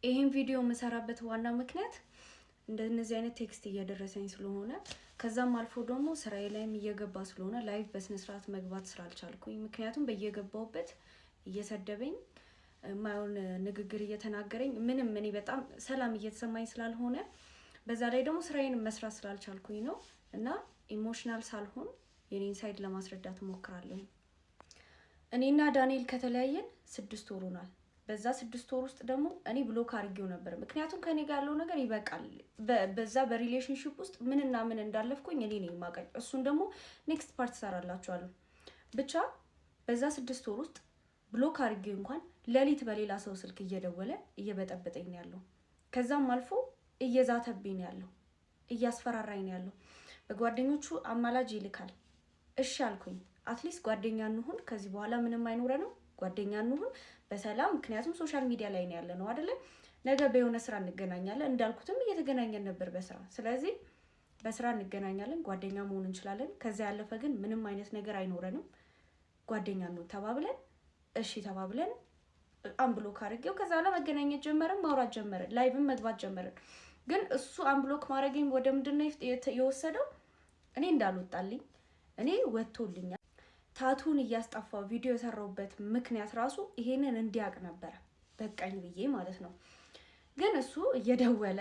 ይሄን ቪዲዮ የምሰራበት ዋና ምክንያት እንደነዚህ አይነት text እየደረሰኝ ስለሆነ፣ ከዛም አልፎ ደግሞ ስራዬ ላይም እየገባ ስለሆነ፣ live በስነስርዓት መግባት ስላልቻልኩኝ፣ ምክንያቱም በየገባውበት እየሰደበኝ፣ የማይሆን ንግግር እየተናገረኝ፣ ምንም እኔ በጣም ሰላም እየተሰማኝ ስላልሆነ፣ በዛ ላይ ደግሞ ስራዬን መስራት ስላልቻልኩኝ ነው። እና emotional ሳልሆን የኔን side ለማስረዳት እሞክራለሁ። እኔና ዳንኤል ከተለያየን 6 ወር ሆኗል። በዛ 6 ወር ውስጥ ደግሞ እኔ block አድርጌው ነበር። ምክንያቱም ከኔ ጋር ያለው ነገር ይበቃል። በዛ በ relationship ውስጥ ምንና ምን እንዳለፍኩኝ እኔ ነኝ የማውቀው። እሱን ደግሞ next part እሰራላችኋለሁ። ብቻ በዛ 6 ወር ውስጥ block አድርጌው እንኳን ሌሊት በሌላ ሰው ስልክ እየደወለ እየበጠበጠኝ ነው ያለው። ከዛም አልፎ እየዛተብኝ ነው ያለው፣ እያስፈራራኝ ነው ያለው። በጓደኞቹ አማላጅ ይልካል። እሺ አልኩኝ። At least ጓደኛ እንሁን፣ ከዚህ በኋላ ምንም አይኖረንም፣ ጓደኛ እንሁን በሰላም፣ ምክንያቱም social media ላይ ነው ያለነው አይደለ? ነገ በየሆነ ስራ እንገናኛለን። እንዳልኩትም እየተገናኘን ነበር በስራ። ስለዚህ በስራ እንገናኛለን፣ ጓደኛ መሆን እንችላለን። ከዚያ ያለፈ ግን ምንም አይነት ነገር አይኖረንም። ጓደኛ እንሁን ተባብለን፣ እሺ ተባብለን unblock አድርጌው ከዛ በኋላ መገናኘት ጀመርን፣ ማውራት ጀመርን፣ live ም መግባት ጀመርን። ግን እሱ unblock ማድረገኝ ወደ ምንድን ነው የወሰደው? እኔ እንዳልወጣልኝ፣ እኔ ወጥቶልኛል። Tattoo ን እያስጠፋው ቪዲዮ የሰራሁበት ምክንያት ራሱ ይሄንን እንዲያውቅ ነበረ፣ በቃኝ ብዬ ማለት ነው። ግን እሱ እየደወለ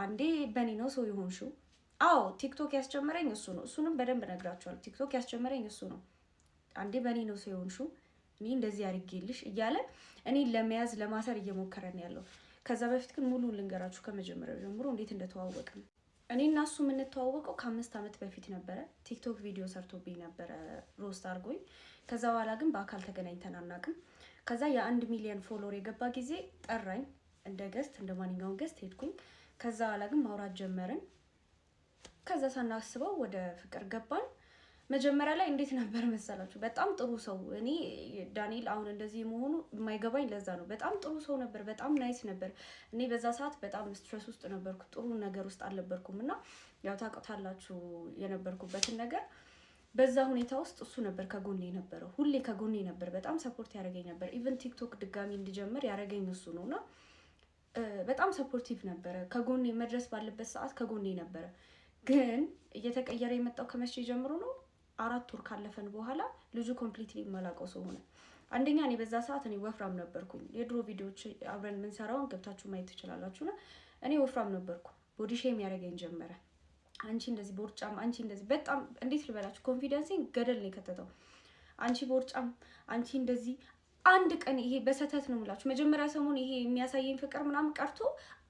አንዴ በእኔ ነው ሰው የሆንሽው። አዎ፣ ቲክቶክ ያስጀመረኝ እሱ ነው። እሱንም በደንብ እነግራችኋለሁ። ቲክቶክ ያስጀመረኝ እሱ ነው። አንዴ በእኔ ነው ሰው የሆንሽው፣ እኔ እንደዚህ አድርጌልሽ እያለ እኔን ለመያዝ፣ ለማሰር እየሞከረ ነው ያለው። ከዛ በፊት ግን ሙሉ ልንገራችሁ ከመጀመሪያው ጀምሮ እንዴት እንደተዋወቅን። እኔ እና እሱ የምንተዋወቀው ከ5 ዓመት በፊት ነበረ። ቲክቶክ ቪዲዮ ሰርቶብኝ ነበረ፣ roast አድርጎኝ። ከዛ በኋላ ግን በአካል ተገናኝተን አናውቅም። ከዛ የ1 ሚሊዮን follower የገባ ጊዜ ጠራኝ እንደ guest፣ እንደ ማንኛውም guest ሄድኩኝ። ከዛ በኋላ ግን ማውራት ጀመርን። ከዛ ሳናስበው ወደ ፍቅር ገባን። መጀመሪያ ላይ እንዴት ነበር መሰላችሁ? በጣም ጥሩ ሰው። እኔ ዳንኤል አሁን እንደዚህ መሆኑ የማይገባኝ ለዛ ነው። በጣም ጥሩ ሰው ነበር። በጣም nice ነበር። እኔ በዛ ሰዓት በጣም stress ውስጥ ነበርኩ። ጥሩ ነገር ውስጥ አልነበርኩም እና ያው ታውቃላችሁ የነበርኩበትን ነገር። በዛ ሁኔታ ውስጥ እሱ ነበር ከጎኔ የነበረው። ሁሌ ከጎኔ ነበር። በጣም support ያደረገኝ ነበር። Even ቲክቶክ ድጋሚ እንድጀምር ያደረገኝ እሱ ነው እና በጣም supportive ነበረ። ከጎኔ መድረስ ባለበት ሰዓት ከጎኔ ነበረ። ግን እየተቀየረ የመጣው ከመቼ ጀምሮ ነው? 4 ወር ካለፈን በኋላ ልጁ completely የማላውቀው ሰው ሆነ። አንደኛ እኔ በዛ ሰዓት እኔ ወፍራም ነበርኩኝ። የድሮ ቪዲዮዎች አብረን የምንሰራውን ገብታችሁ ማየት ትችላላችሁ። እኔ ወፍራም ነበርኩ። Body shame ያደረገኝ ጀመረ። አንቺ እንደዚህ ቦርጫም፣ አንቺ እንደዚህ፣ በጣም እንዴት ልበላችሁ፣ confidence ኤን ገደል ነው የከተተው። አንቺ ቦርጫም፣ አንቺ እንደዚህ። አንድ ቀን ይሄ በሰተት ነው የምላችሁ። መጀመሪያ ሰሞን ይሄ የሚያሳየኝ ፍቅር ምናምን ቀርቶ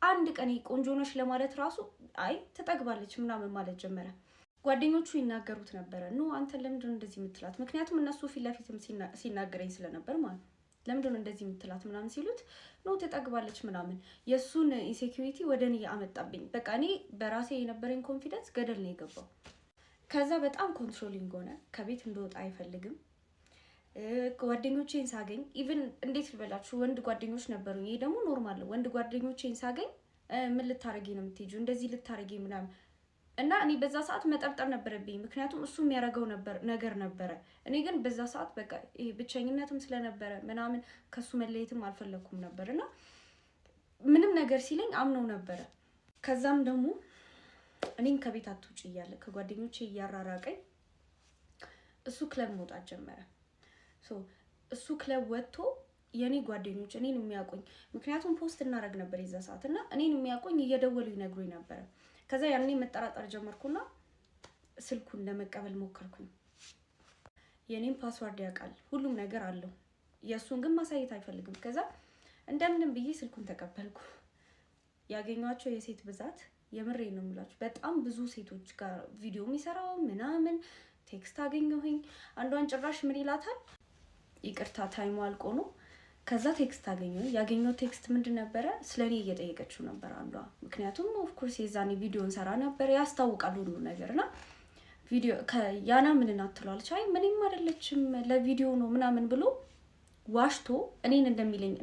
አንድ ቀን ይሄ ቆንጆ ነሽ ለማለት ራሱ አይ ትጠግባለች ምናምን ማለት ጀመረ። ጓደኞቹ ይናገሩት ነበረ። No፣ አንተ ለምንድን ነው እንደዚህ የምትላት? ምክንያቱም እነሱ ፊት ለፊትም ሲናገረኝ ስለነበር ማለት ነው። ለምንድን ነው እንደዚህ የምትላት ምናምን ሲሉት no፣ ትጠግባለች ምናምን፣ የእሱን insecurity ወደ እኔ አመጣብኝ። በቃ እኔ በራሴ የነበረኝ confidence ገደል ነው የገባው። ከዛ በጣም controlling ሆነ። ከቤት እንድወጣ አይፈልግም። ጓደኞቼን ሳገኝ even እንዴት ልበላችሁ፣ ወንድ ጓደኞች ነበሩኝ። ይሄ ደግሞ normal ነው። ወንድ ጓደኞቼን ሳገኝ ምን ልታረጊ ነው የምትሄጂው? እንደዚህ ልታረጊ ምናምን። እና እኔ በዛ ሰዓት መጠርጠር ነበረብኝ፣ ምክንያቱም እሱ የሚያደርገው ነበር ነገር ነበረ። እኔ ግን በዛ ሰዓት በቃ ይሄ ብቸኝነትም ስለነበረ ምናምን ከሱ መለየትም አልፈለግኩም ነበር እና ምንም ነገር ሲለኝ አምነው ነበረ። ከዛም ደግሞ እኔን ከቤት አትውጭ እያለ፣ ከጓደኞቼ እያራራቀኝ እሱ ክለብ መውጣት ጀመረ። So እሱ ክለብ ወጥቶ የእኔ ጓደኞች፣ እኔን የሚያውቁኝ፣ ምክንያቱም post እናደርግ ነበር የዛ ሰዓት፣ እና እኔን የሚያውቁኝ እየደወሉ ይነግሩኝ ነበረ። ከዛ ያኔ መጠራጠር ጀመርኩና ስልኩን ለመቀበል ሞከርኩኝ። የእኔን password ያውቃል፣ ሁሉም ነገር አለው። የእሱን ግን ማሳየት አይፈልግም። ከዛ እንደምንም ብዬ ስልኩን ተቀበልኩ። ያገኟቸው የሴት ብዛት፣ የምሬ ነው የምላችሁ፣ በጣም ብዙ ሴቶች ጋር ቪዲዮ የሚሰራው ምናምን text አገኘሁኝ። አንዷን ጭራሽ ምን ይላታል? ይቅርታ፣ time ኡ አልቆ ነው። ከዛ text አገኘሁ። ያገኘው text ምንድን ነበረ? ስለ እኔ እየጠየቀችው ነበር አንዷ። ምክንያቱም of course የዛኔ ቪዲዮ እንሰራ ነበር፣ ያስታውቃል ሁሉ ነገር። እና ቪዲዮ ያና ምን ናት ትለዋለች። አይ ምንም አይደለችም፣ ለቪዲዮ ነው ምናምን ብሎ ዋሽቶ እኔን እንደሚለኝ፣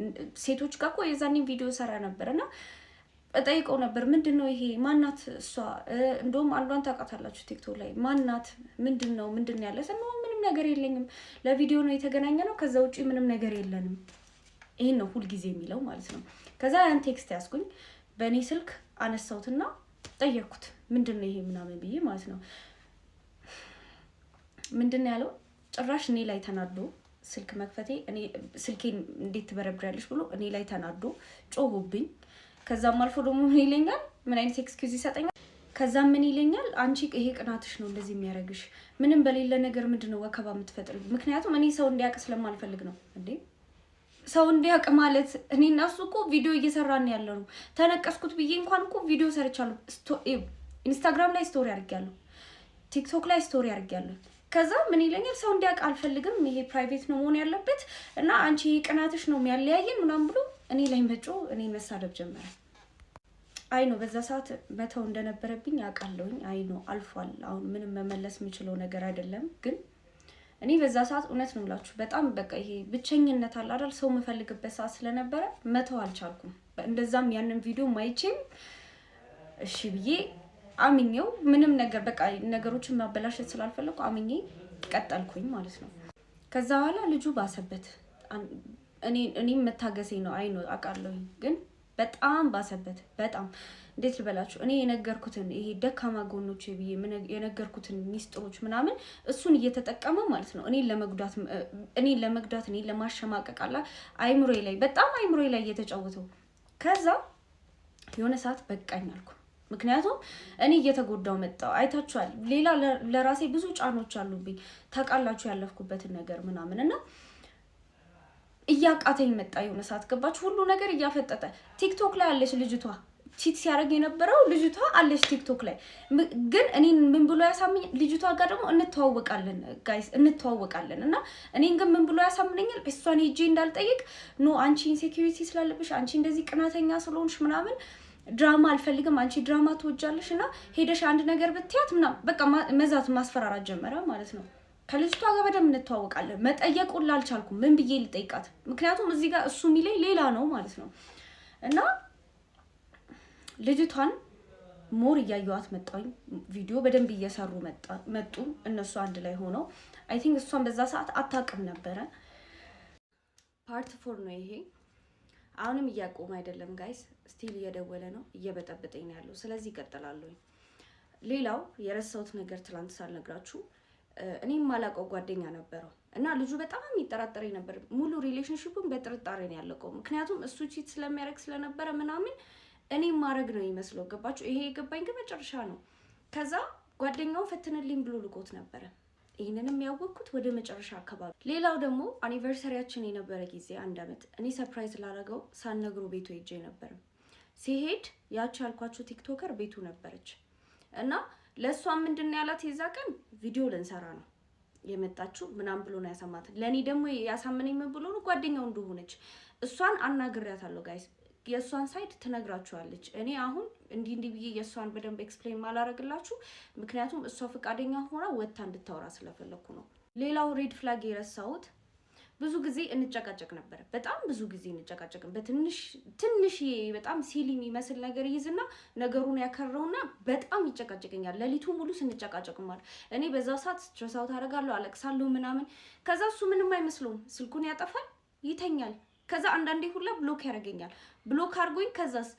ሴቶች ጋር እኮ የዛኔ ቪዲዮ ሰራ ነበር እና እጠይቀው ነበር። ምንድን ነው ይሄ? ማናት እሷ? እንደውም አንዷን ታውቃታላችሁ ቲክቶክ ላይ፣ ማናት? ምንድን ነው፣ ምንድን ነው ያለ? ምንም ነገር የለኝም፣ ለቪዲዮ ነው የተገናኘነው፣ ከዛ ውጭ ምንም ነገር የለንም። ይሄን ነው ሁልጊዜ የሚለው ማለት ነው። ከዛ ያን text ያዝኩኝ፣ በእኔ ስልክ አነሳሁትና ጠየቅኩት፣ ምንድን ነው ይሄ ምናምን ብዬ ማለት ነው። ምንድን ነው ያለው? ጭራሽ እኔ ላይ ተናዶ፣ ስልክ መክፈቴ፣ እኔ ስልኬን እንዴት ትበረብሪያለሽ ብሎ እኔ ላይ ተናዶ ጮሆብኝ። ከዛም አልፎ ደግሞ ምን ይለኛል? ምን አይነት excuse ይሰጠኛል? ከዛም ምን ይለኛል? አንቺ ይሄ ቅናትሽ ነው እንደዚህ የሚያደርግሽ፣ ምንም በሌለ ነገር ምንድን ነው ወከባ የምትፈጥሪ? ምክንያቱም እኔ ሰው እንዲያውቅ ስለማልፈልግ ነው። እንዴ፣ ሰው እንዲያውቅ ማለት እኔ እና እሱ እኮ ቪዲዮ እየሰራን ያለ ነው። ተነቀስኩት ብዬ እንኳን እኮ ቪዲዮ ሰርቻለሁ። ኢንስታግራም ላይ story አድርጌያለሁ። ቲክቶክ ላይ story አድርጌያለሁ። ከዛ ምን ይለኛል? ሰው እንዲያውቅ አልፈልግም፣ ይሄ private ነው መሆን ያለበት እና አንቺ ቅናትሽ ነው የሚያለያየን ምናምን ብሎ እኔ ላይ መጮህ፣ እኔ መሳደብ ጀመረ። I know በዛ ሰዓት መተው እንደነበረብኝ አውቃለሁኝ። I know አልፏል። አሁን ምንም መመለስ የምችለው ነገር አይደለም። ግን እኔ በዛ ሰዓት እውነት ነው የምላችሁ በጣም በቃ ይሄ ብቸኝነት አለ አይደል? ሰው የምፈልግበት ሰዓት ስለነበረ መተው አልቻልኩም። እንደዛም ያንን ቪዲዮ ማይቼም እሺ ብዬ አምኜው ምንም ነገር በቃ ነገሮችን ማበላሸት ስላልፈለኩ አምኜ ቀጠልኩኝ ማለት ነው። ከዛ በኋላ ልጁ ባሰበት። እኔም መታገሴ ነው፣ I know አውቃለሁኝ፣ ግን በጣም ባሰበት። በጣም እንዴት ልበላችሁ፣ እኔ የነገርኩትን ይሄ ደካማ ጎኖች ብዬ የነገርኩትን ሚስጥሮች ምናምን እሱን እየተጠቀመ ማለት ነው እኔን ለመጉዳት፣ እኔን ለማሸማቀቅ አላ አይምሮዬ ላይ፣ በጣም አይምሮዬ ላይ እየተጫወተው። ከዛ የሆነ ሰዓት በቃኝ አልኩ። ምክንያቱም እኔ እየተጎዳው መጣው። አይታችኋል። ሌላ ለራሴ ብዙ ጫኖች አሉብኝ። ታውቃላችሁ ያለፍኩበትን ነገር ምናምን እና እያቃተኝ መጣ። የሆነ ሰዓት ገባችሁ፣ ሁሉ ነገር እያፈጠጠ። ቲክቶክ ላይ አለች ልጅቷ፣ cheat ሲያደርግ የነበረው ልጅቷ አለች ቲክቶክ ላይ። ግን እኔን ምን ብሎ ያሳምኝ? ልጅቷ ጋር ደግሞ እንተዋወቃለን guys፣ እንተዋወቃለን። እና እኔን ግን ምን ብሎ ያሳምነኛል? እሷን ሄጄ እንዳልጠይቅ፣ no አንቺ insecurity ስላለብሽ፣ አንቺ እንደዚህ ቅናተኛ ስለሆንሽ ምናምን፣ ድራማ አልፈልግም፣ አንቺ ድራማ ትወጃለሽ እና ሄደሽ አንድ ነገር ብትያት ምናምን በቃ መዛት ማስፈራራት ጀመረ ማለት ነው። ከልጅቷ ጋር በደንብ እንተዋወቃለን። መጠየቁን ላልቻልኩም፣ ምን ብዬ ልጠይቃት? ምክንያቱም እዚህ ጋር እሱ የሚለኝ ሌላ ነው ማለት ነው። እና ልጅቷን more እያየዋት መጣኝ። ቪዲዮ በደንብ እየሰሩ መጡ እነሱ አንድ ላይ ሆነው። I think እሷን በዛ ሰዓት አታውቅም ነበረ። Part 4 ነው ይሄ። አሁንም እያቆመ አይደለም guys፣ still እየደወለ ነው፣ እየበጠበጠኝ ነው ያለው። ስለዚህ ይቀጥላለሁኝ። ሌላው የረሳሁት ነገር ትላንት ሳልነግራችሁ፣ እኔ የማላውቀው ጓደኛ ነበረው እና ልጁ በጣም ይጠራጠረኝ ነበር። ሙሉ relationship ኡን በጥርጣሬ ነው ያለቀው። ምክንያቱም እሱ cheat ስለሚያደርግ ስለነበረ ምናምን እኔ ማድረግ ነው ይመስለው። ገባችሁ? ይሄ የገባኝ ግን መጨረሻ ነው። ከዛ ጓደኛውን ፈትንልኝ ብሎ ልኮት ነበረ። ይህንንም ያወቅኩት ወደ መጨረሻ አካባቢ። ሌላው ደግሞ anniversary ያችን የነበረ ጊዜ አንድ አመት እኔ surprise ላደረገው ሳልነግረው ቤቱ ሄጄ ነበር። ሲሄድ ያቺ ያልኳችሁ TikToker ቤቱ ነበረች እና ለእሷ ምንድን ነው ያላት፣ የዛ ቀን ቪዲዮ ልንሰራ ነው የመጣችው ምናምን ብሎ ነው ያሳማት። ለእኔ ደግሞ ያሳመነኝ ምን ብሎ ነው፣ ጓደኛው እንደሆነች። እሷን አናግሬያታለሁ guys። የእሷን side ትነግራችኋለች። እኔ አሁን እንዲህ እንዲህ ብዬ የእሷን በደንብ explain ማላረግላችሁ ምክንያቱም እሷ ፈቃደኛ ሆና ወጥታ እንድታወራ ስለፈለግኩ ነው። ሌላው red flag የረሳሁት፣ ብዙ ጊዜ እንጨቃጨቅ ነበረ። በጣም ብዙ ጊዜ እንጨቃጨቅ። በትንሽ ትንሽ በጣም silly የሚመስል ነገር ይይዝና ነገሩን ያከረውና በጣም ይጨቃጨቀኛል። ሌሊቱ ሙሉ ስንጨቃጨቅ ማለት እኔ በዛ ሰዓት stress out አደርጋለሁ፣ አለቅሳለሁ ምናምን። ከዛ እሱ ምንም አይመስለውም፣ ስልኩን ያጠፋል፣ ይተኛል። ከዛ አንዳንዴ ሁላ block ያደርገኛል። Block አድርጎኝ ከዛስ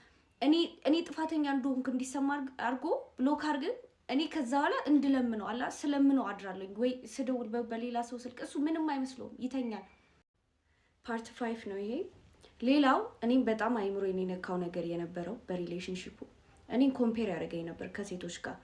እኔ ጥፋተኛ እንደሆንክ እንዲሰማ አድርጎ block አድርግን እኔ ከዛ በኋላ እንድለምነው አላ ስለምነው አድራለኝ ወይ ስደውል በሌላ ሰው ስልክ እሱ ምንም አይመስለውም፣ ይተኛል። Part 5 ነው ይሄ። ሌላው እኔም በጣም አይምሮዬን የነካው ነገር የነበረው በ relationship ኡ እኔን compare ያደረገኝ ነበር ከሴቶች ጋር፣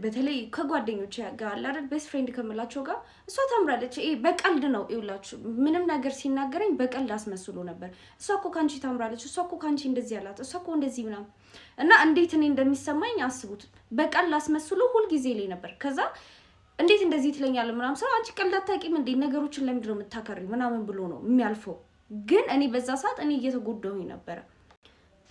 በተለይ ከጓደኞች ጋር አለ አይደል፣ best friend ከምላቸው ጋር፣ እሷ ታምራለች። ይሄ በቀልድ ነው ይውላችሁ። ምንም ነገር ሲናገረኝ በቀልድ አስመስሎ ነበር። እሷ እኮ ካንቺ ታምራለች፣ እሷ እኮ ካንቺ እንደዚህ ያላት፣ እሷ እኮ እንደዚህ ምናምን እና እንዴት እኔ እንደሚሰማኝ አስቡት። በቀልድ አስመስሎ ሁልጊዜ ላይ ነበር። ከዛ እንዴት እንደዚህ ትለኛለህ ምናምን ስለው፣ አንቺ ቀልድ አታውቂም እንዴ፣ ነገሮችን ለምንድን ነው የምታከሪው ምናምን ብሎ ነው የሚያልፈው። ግን እኔ በዛ ሰዓት እኔ እየተጎዳሁኝ ነበረ።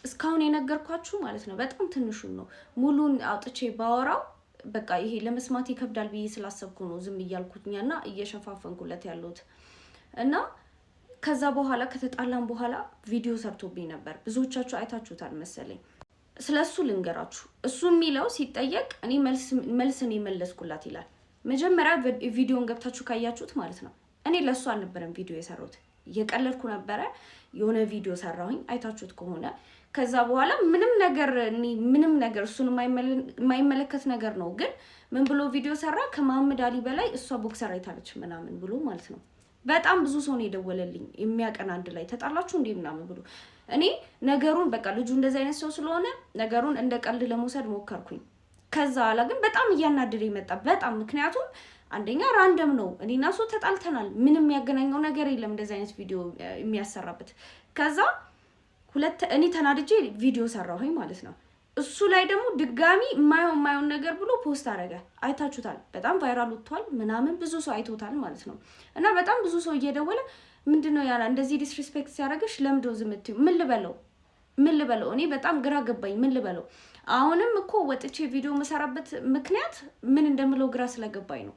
እስካሁን የነገርኳችሁ ማለት ነው በጣም ትንሹን ነው። ሙሉን አውጥቼ ባወራው በቃ ይሄ ለመስማት ይከብዳል ብዬ ስላሰብኩ ነው ዝም እያልኩኝና እየሸፋፈንኩለት ያለሁት። እና ከዛ በኋላ ከተጣላን በኋላ ቪዲዮ ሰርቶብኝ ነበር። ብዙዎቻችሁ አይታችሁታል መሰለኝ። ስለ እሱ ልንገራችሁ። እሱ የሚለው ሲጠየቅ እኔ መልስን የመለስኩላት ይላል። መጀመሪያ ቪዲዮን ገብታችሁ ካያችሁት ማለት ነው እኔ ለእሱ አልነበረም ቪዲዮ የሰራሁት፣ እየቀለድኩ ነበረ። የሆነ ቪዲዮ ሰራሁኝ አይታችሁት ከሆነ። ከዛ በኋላ ምንም ነገር እኔ ምንም ነገር እሱን የማይመለከት ነገር ነው። ግን ምን ብሎ ቪዲዮ ሰራ? ከመሐመድ አሊ በላይ እሷ ቦክሰር አይታለች ምናምን ብሎ ማለት ነው። በጣም ብዙ ሰው ነው የደወለልኝ የሚያቀን፣ አንድ ላይ ተጣላችሁ እንዴ ምናምን ብሎ። እኔ ነገሩን በቃ ልጁ እንደዚህ አይነት ሰው ስለሆነ ነገሩን እንደ ቀልድ ለመውሰድ ሞከርኩኝ። ከዛ በኋላ ግን በጣም እያናደደ መጣ። በጣም፣ ምክንያቱም አንደኛ random ነው። እኔና እሱ ተጣልተናል። ምንም የሚያገናኘው ነገር የለም እንደዚህ አይነት ቪዲዮ የሚያሰራበት። ከዛ ሁለት እኔ ተናድጄ ቪዲዮ ሰራሁኝ ማለት ነው። እሱ ላይ ደግሞ ድጋሚ የማየውን የማየውን ነገር ብሎ post አደረገ። አይታችሁታል። በጣም viral ወጥቷል ምናምን፣ ብዙ ሰው አይቶታል ማለት ነው። እና በጣም ብዙ ሰው እየደወለ ምንድን ነው ያላ እንደዚህ disrespect ሲያደርግሽ ለምንድነው ዝም የምትይው? ምን ልበለው? ምን ልበለው? እኔ በጣም ግራ ገባኝ። ምን ልበለው? አሁንም እኮ ወጥቼ ቪዲዮ የምሰራበት ምክንያት ምን እንደምለው ግራ ስለገባኝ ነው።